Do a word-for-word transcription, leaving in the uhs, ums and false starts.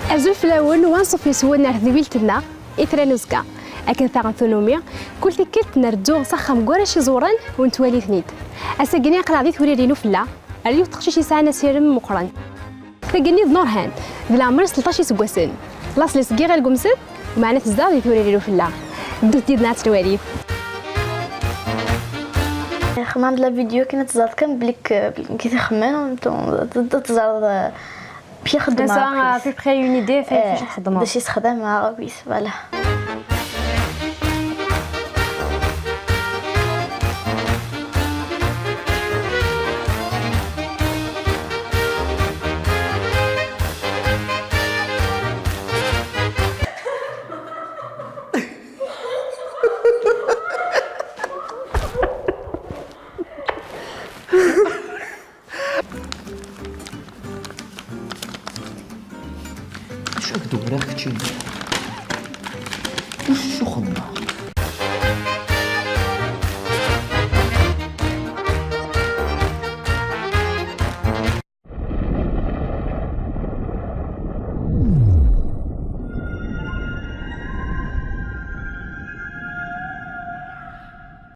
Azul fell-awen, wa anṣuf yes-wen ar tedwilt-nneɣ, Itran n uzekka. Akken taɣen tunumi, kul tikkelt nerǧu s axxam n warrac iẓewren u nettwali-ten-id. Ass-agi-nni aql-aɣ di Twirir n Ufella, ar yiwet teqcict yesɛan asirem meqqren. Tagi-nni d Nurhan, d leɛmer-is tleṭṭac iseggasen. Laṣel-is seg Iɣil Gumsed, meɛna tezdeɣ di Twirir n Ufella. Ddut yid-neɣ ad tt-nwali. Xemmeɣ-d la vidéo kan ad teẓreḍ kan belli k-, belli k-ixemmen, ad teẓreḍ, euh, amek i xeddmeɣ. Ça a à peu près une idée ɣef wacu txeddmeḍ. D acu i sexdameɣ, oui, voilà. Acu ak-d-uriɣ keččini?